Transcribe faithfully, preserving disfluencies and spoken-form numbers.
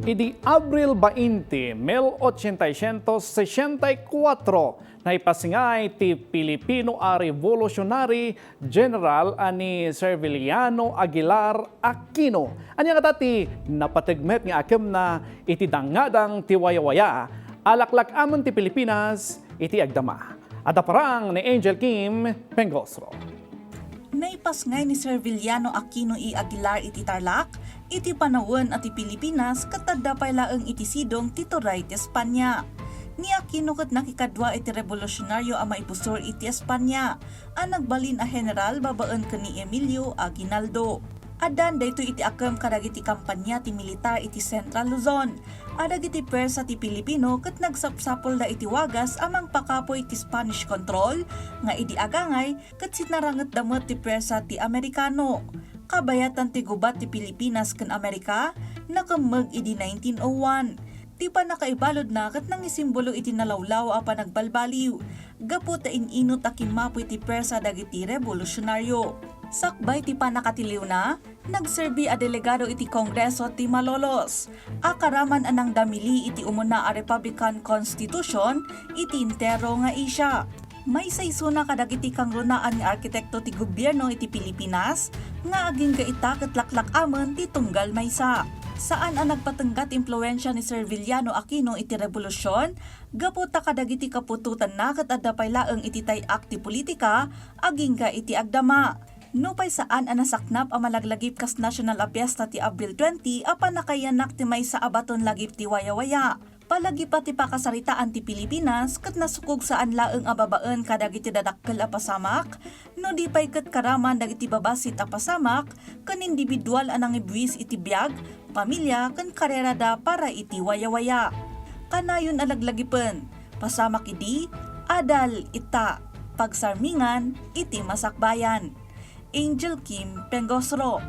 Idi Abril bainte, mil ochentosientos sesenta y kuatro, naipasngay ti Pilipino a Revolutionary General a ni Serviliano Aguilar Aquino. Ania ngata ti napateg met nga akemna iti dangngadang ti wayawaya a laklak-amen ti Pilipinas iti agdama? Adda parang ni Angel Kim Pengosro. Naipasngay ni Serviliano Aquino y Aguilar iti Tarlac, iti panawen a ti Pilipinas ket adda pay laeng iti sidong ti turay ti Espanya. Ni Aquino ket nakikadua iti rebolusionario a maibusor iti Espanya a nagbalin a general babaen ken ni Emilio Aguinaldo. Addan daytoy iti akem kadagiti kampanya ti militar iti Central Luzon. A dagiti puersa ti Pilipino ket nagsapsapulda iti wagas a mangpakapuy ti Spanish control nga idi agangay ket sinarangetda met ti puersa ti Amerikano. Kabayatan ti gubat ti Pilipinas ken Amerika, nakemmeg idi nineteen oh one. Ti pannakaibaludna ket nangisimbolo iti nalawlaw a panagbalbaliw, gapu ta in-inut a kimmapuy ti puersa dagiti rebolusionario. Sakbay ti pannakatiliwna, nagserbi a delegado iti Kongreso ti Malolos, a karaman a nangdamili iti umuna a Republican Constitution iti entero nga Asia. Maysa isuna kadagiti kangrunaan nga arkitekto ti gobierno iti Pilipinas nga agingga ita ket laklak-amen ti tunggal maysa. Saan a nagpatengga ti impluensia ni Serviliano Aquino iti rebolusion gapu ta kadagiti kaputotanna ket adda pay laeng iti tay-ak ti politika agingga iti agdama. Nupay saan a nasaknap a malaglagip kas national a piesta ti Abril twenty a pannakayanak ti maysa a baton lagip ti wayawaya. Palagip a ti pakasaritaan ti Pilipinas ket nasukog saan laeng a babaen kadagiti dadakkel a pasamak, no di pay ket karaman dagiti babassit a pasamak ken individual a nangibuis iti biag, pamilia, ken karerada para iti wayawaya. Kanayon a laglagipen, pasamak idi, adal ita, pagsarmingan iti masakbayan. Angel Kim Pengosro.